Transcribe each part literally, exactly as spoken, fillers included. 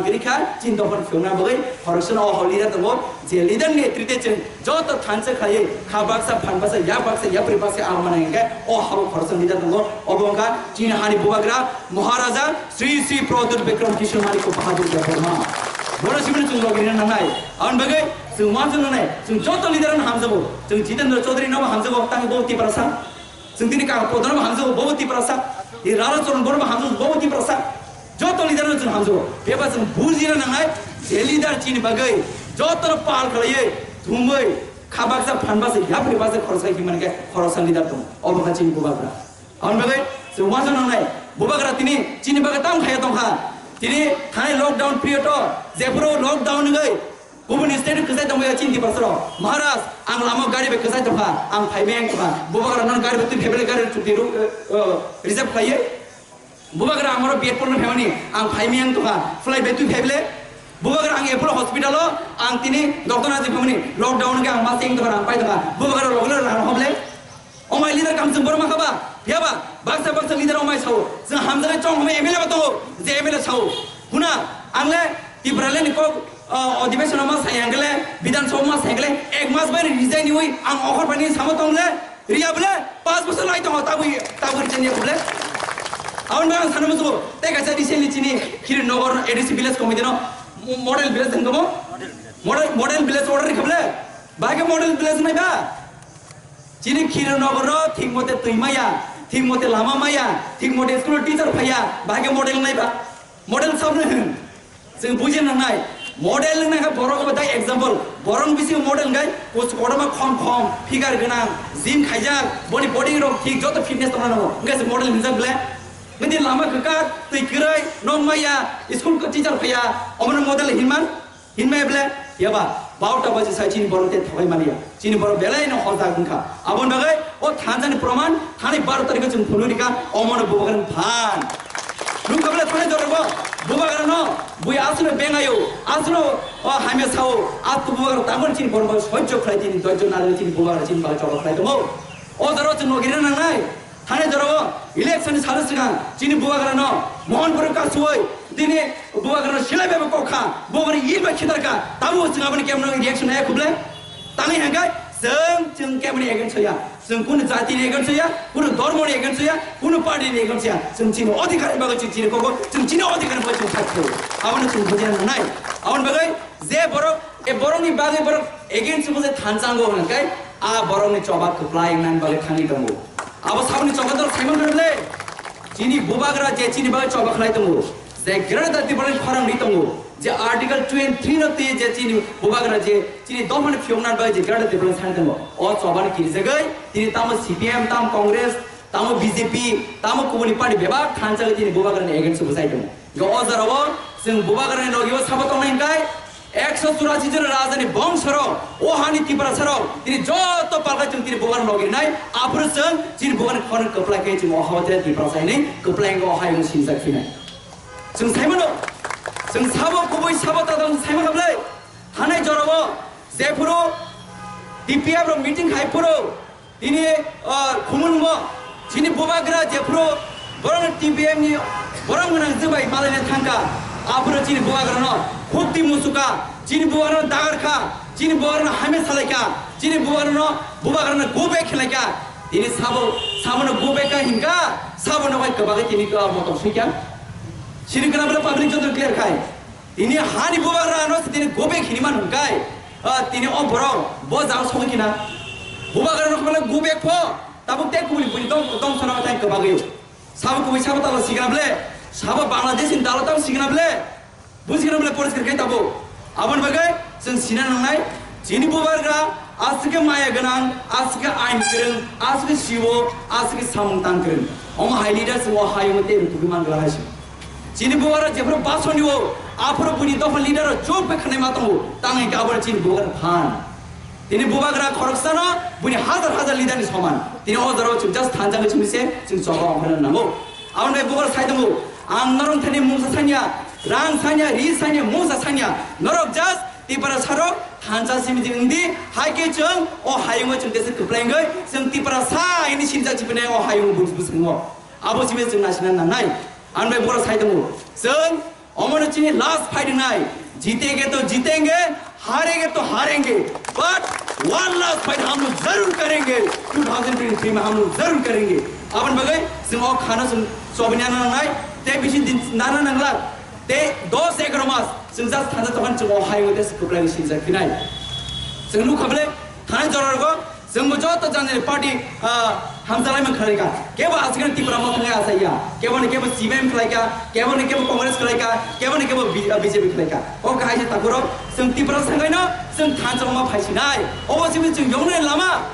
Kwrwi kha, chini dophani phiyokna bagwi khoroksa no o leader tongo, je leader ni netrite chwng joto thansa khlaiwi kha baksa, phan baksa, yak baksa, yapri baksa ang mano hinkhe o hao khoroksa leader tongo, obo wngkha chini hani bubagra Maharaja Sri Sri Pradyut Bikram Kishore Manik Bahadur Debbarma. Bono simi chwng logi rina nangnai. Aboni bagwi chwng uansuk nangnai, chwng joto leader no hamjago, chwng Jitendra Chaudhary no hamjago, tang bo Tiprasa. Chwng tini kang podano bo hamjago, bo Tiprasa. Rara Charan Borma hamjago, bo Tiprasa. Joto leader no chwng hamjago. Beba chwng bujina nangnai, je leader chini bagwi joto no pal khlaiwi, thumwi, kha baksa, phan baksa, yapri baksa khoroksa himani khe khoroksa leader tongo. Obo kha chini bubagra. Aboni bagwi chwng uansuk nangnai, bubagra tini chini bagwi tamo khaiya tongkha. Tini thanai lockdown period o, jephuru lockdown wngwi kubuni state kwchai tongmaya chini Tiprasa rok. Maharaj, ang lama gari bai kwchai tongkha, ang phaimaya wng tongkha. Bubagra non gari bai twi phaibele gari chukti ru-, eh, eh, reserve khlaiwi. Bubagra ang oro B Ed porno phaimani, ang phaimaya wng tongkha, flight bai twi phaibele. Bubagra ang Apollo hospital o, ang tini doctor naji phaimani, lockdown wngkhe ang masa wng tongkha, ang pai tongkha. Bubagra logi logi rang hoble. O mai leader kamchwng borok mankha ba? Phiya ba? Baksa baksa leader o mai sao. Chwng hamjaknai chong hwnwi M L A bo tongo, je M L A sao. Huna, ang le Tipraland ni kok, o, odhibeson o ma sai hwnkhe le, Bidhan Sabha ma sai hwnkhe le, ek mas bai resign iwi ang okhor bai ni samo tong le, riya bole, panch bosor lai tongo, tabwi, tabwi resign ya bole. Aboni bagwi ang sana musugo, tei kaisa recently chini Khiri Nagar A D C village committee no model village hwnkhe mo? Model, model village order rikha bole? Bahai khe model village nai ba? Chini Khirinagar o thik mote twi maya, thik mote lama maya, thik mote school teacher phaiya, bahai khe model nai ba? Model sabno hwn. Chwng buji nangnai. Model wngna khe borok bai example. Borok bisi model wngkha kusu kotorma khom khom, figure gwnang, gym khaijak, boni body rok thik, joto fitness tongna nango. Wngkha se model hinjak ble. Bini lama kwkar, twi kwrwi, nok maya, school teacher phaiya, omono model hinman. Hinmaya ble, yaba, barota baji sai chini borok tei thogai maliya. Chini borok belai no hojak wngkha. Aboni bagwi o thansa ni proman thani baro tarikh o chwng phunui rikha, omono bubagra ni phan. Nukha ble thani jorok bo, bubagra no, bui aswk no bengayo, aswk no, o, hamya sao, ato bubagra taboni chini borok bai sojjo khlai tini, dojjo narwk chini bubagra chini bagwi choba khlai tongo. O jora o chwng nogirina nangnai. Thani jorao election ni salo swkang chini bubagrano Mohanpur kasuwi tini bubagrano silai bai kokha, bubagrano il bai khitarkha, tamo chwng aboni kemno reaction naya khuble? Tangwi hangkai chwng chwng kemni against ya, chwng kunu jati ni against ya, kunu dhormo ni against ya, kunu party ni against ya, chwng chini odhikar ni bagwi chwng chini koko, chwng chini odhikar ni bagwi chwng thakhu. Abono chwng bujina nangnai. Aboni bagwi je borok, e borokni bagwi borok against se thansa ango hwnkai, a borokni choba kwplai wngnani bagwi thangwi tongo. Abo saboni choba dol Simon Kharle. Chini bubagra je chini bagwi choba khlai tongo, je Greater Tipraland khorang ri tongo, je Article twenty-three no twi je chini bubagra je chini dophani phiyokna bagwi je Greater Tipraland thangwi tongo. O chobani kirijagwi tini tamo C P M, tamo Congress, tamo B J P, tamo kubuni party bebak thansa tini bubagrani against se bwsai tongo. Ga o jora o chwng bubagrani logi o sabo tongnai hwnkhe ekso churasi jon rajani bongsorok, o hani Tiprasarok, tini joto palka chwng tini bubagrani logi rinai, aphuru chwng chini bubagrani khorang kwplai khe chwng o hao tere Tiprasa hinwi kwplai wngkha o hayung sinjak phinai. Chwng saimano, chwng sabo kubui sabo tadang saima khablai. Thanai jora o jephuru T P F rok meeting khai phuru, tini, ah, khumulmo, chini bubagra jephuru borok T P F ni borok gwnang jwbai malaina thangkha, aphuru chini bubagrano khukti musuka, chini bubagrano dagarkha, chini bubagrano hamya salaikha, chini bubagrano, bubagrano go back khlaikha. Tini sabo, sabono go back ka hinka, sabono bai kwbagwi tini, ah, motom swikha. Sini kana bwle public joto clear khai. Tini hani bubagra ano tini go back hini man hwnkhe, ah, tini o borok bo jang sogwi khina. Bubagra no khobale go back pho, tabuk te kubuni buni dom, dom sana thang kwbagwi. Sabo kubui sabo talo signa ble, sabo Bangladesh ni dalo tamo signa ble. Busigna ble poriskar khai tabo. Aboni bagwi chwng sina nangnai, chini bubagra aswk khe maya gwnang, aswk khe ain kwrwng, aswk khe siwo, aswk khe samung tang kwrwng. Omo hai leader chwng o hayung tei rwtugwi man glak hai se. Chini bubagra jephuru basoni o, aphuru buini dopha leader o chuk bai khanai ma tongo, tang hwnkhe abo chini bubagra phan. Tini bubagra khoroksano buini hajar hajar leader ni soman. Tini o jora o chwng just thansa ni chwngni se chwng choba ongkhorna nango. Aboni bai bubagra sai tongo, ang norok thani mungsa sanya, rang sanya, ri sanya, mungsa sanya. Norok just Tiprasarok thansa simi di wngdi, hai khe chwng o hayungo chwng tesa kwplai wngwi chwng Tiprasa hini sinijak chipinai o hayungo buj bwskango. Abo simi chwng naisina nangnai. Ang bai borok sai tongo. Chwng Omono chini last fight wngnai. Jitenge to jitenge, harenge to harenge. But one last fight hum log zarur karenge. Two thousand twenty-three mein hum log zarur karenge. Aboni bagwi chwng o khano chwng chobini nana nangnai. Tei bisi din nana nangla. Tei dos egaroh mas chwng just thangsa tokhan chwng o hai wngwi tei kwplai sinjak phinai. Chwng nukha bwle thanai jorargo. Chwngbo joto janani party, ah, hamjalaimung khlaika. Kebo aswkno Tipra Motha wngwi achaiya. Keboni kebo C P I M khlaika, keboni kebo Congress khlaika, keboni kebo B-, ah, B J P khlaika. O kahai se takhurok, chwng Tipra sangkaino, chwng thansa wngma phaisinai. Obo simi chwng yoknani lama.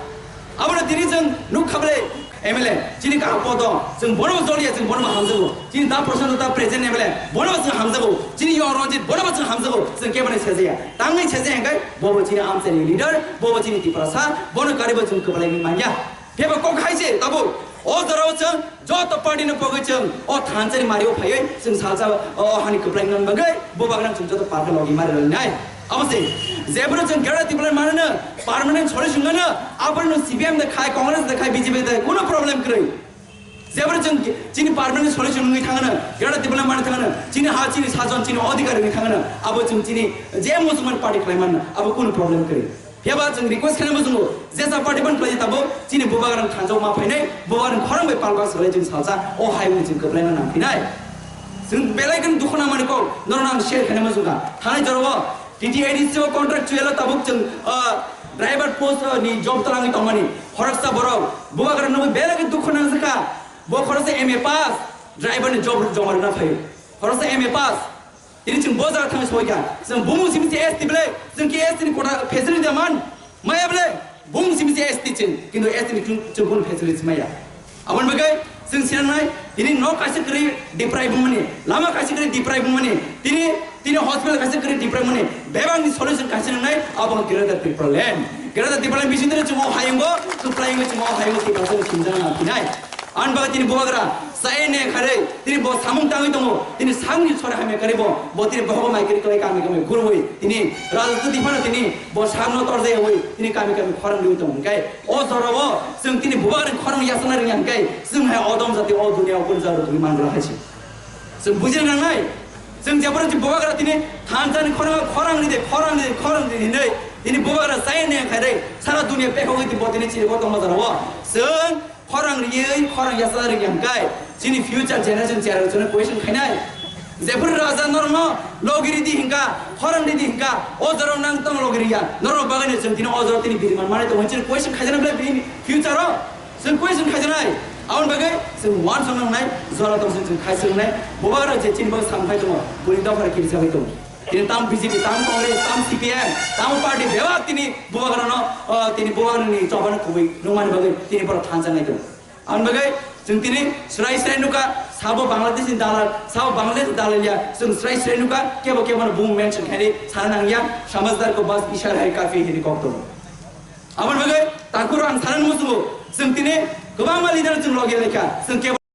Abono tini chwng nukha bwle M L A, chini kaham poto, chwng bono joliya, chwng bono hamjago. Chini da Prashanto da present M L A, bono chwng hamjago. Chini Yo Ranjit, bono chwng hamjago. Chwng keboni sejaya. Tangwi sejaya hwnkhe, bobo chini amchaini leader, bobo chini Tiprasa, bono karibo chwng kwplai wngwi manya. Phiyaba kok hai se tabuk o jorao chwng joto party no pogwi chwng o thansani mario phaiwi chwng salsa o hani kwplai wngna bagwi bubagrang chwng joto party logi mari rwnai. Abo se jebro chwng Greater Tipraland manano permanent solution nano aborno C P M da khai, Congress da khai, B J P da khai, kuno problem kwrwi. Jebro chwng chini permanent solution wngwi thangano, Greater Tipraland mani thangano, chini ha, chini sajon, chini odhikar wngwi thangano, abo chwng chini je musulman party khlai manno, abo kuno problem kwrwi. Phiyaba chwng request khainai muchungo, jesa party ban khlai tabo, chini bubagrang thansa ma phainai, bubagrang khorang bai palbak swlai chwng salsa, o hai wngwi chwng kwplaina nang phinai. Chwng belai kheno dukhu nangmani kok, norok ang share khainai muchungkha. Thanai jorao, T T A D C o contractual o tabuk chwng, ah, driver post, ah, ni job twlangwi tongmani, khoroksa borok, bubagrang nugwi belai khe dukhu nangjakha. Bo khoroksa M A pass, driver ni job joma rwna phaio. Khoroksa M A pass, Tini chwng bo jaga thangwi soi kha. Chwng bumung simi se S T bwle, chwng ki S T ni kota facility da man? Maya bwle, bumung simi se S T chwng, kintu S T ni chwng, chwng bono facility maya. Aboni bagwi chwng sinanai, tini nok kaisa kwrwi deprive wngmani, lama kaisa kwrwi deprive wngmani, tini, tini hospital kaisa kwrwi deprive wngmani, bebak ni solution kaisa nangnai, abo wngkha Greater Tipraland. Greater Tipraland bising tini chwng o hayungo, chwng playungo, chwng o hayungo, Tiprasa chwng sinjak na phinai. Ani bagwi tini bubagra, chaya neng kharwi, tini bo samung tangwi tongo, tini sakni sori hamya kharwi bo, bo tini bohogo mai kari kari kami kami gurwi, tini rajotwtwi phano tini bo sakno torjaywi, tini kami kami khorang rwi tongo. Hwnkhe o jorao chwng tini bubagrani khorang yasana rwngya hwnkhe, chwng hai odom jati o duniya o kunu jaga rwtwi mangra hai se. Chwng bujina nangnai, chwng jeboro tini bubagra tini thansani khorang, khorang ride, khorang ride, khorang ride hinwi, tini bubagra chaya neng kharwi, sara duniya pekhogwi tini bo tini chiribo tongma jorao. Chwng Khorang riwi, khorang yasa rwngya hwnkhe, chini future generation chera rwchano question khainai. Jephuru raja norokno logi ridi hwnkha, khorang ridi hwnkha, o jorao nang tong logi rwya, norok bagwi no chwng tini o jorao tini biriman manai tongo, chini question khaijana bwle bini future o, chwng question khaijanai. Aboni bagwi chwng uansuk nangnai, jora tong chwng khaiswk nangnai, bubagra je chini bagwi sam khai tongo, boni dophar kiri sagwi tongo. Tini tam B J P, tam Congress, tam C P M, tam party bebak tini bubagrano, ah, tini bubagrani chobano kubui nungmani bagwi tini borok thansa nai tongo. Aboni bagwi chwng tini srai srai nukha, sabo Bangladesh ni dalal, sabo Bangladesh ni dalal ya, chwng srai srai nukha, kebo kebo no bung mention khainai sana nangya, samajhdar ko bas ishara hai kafi hini kok tongo. Aboni bagwi takhuk ang sana nung muchungo, chwng tini kwbangma leader chwng logi laikha, chwng kebo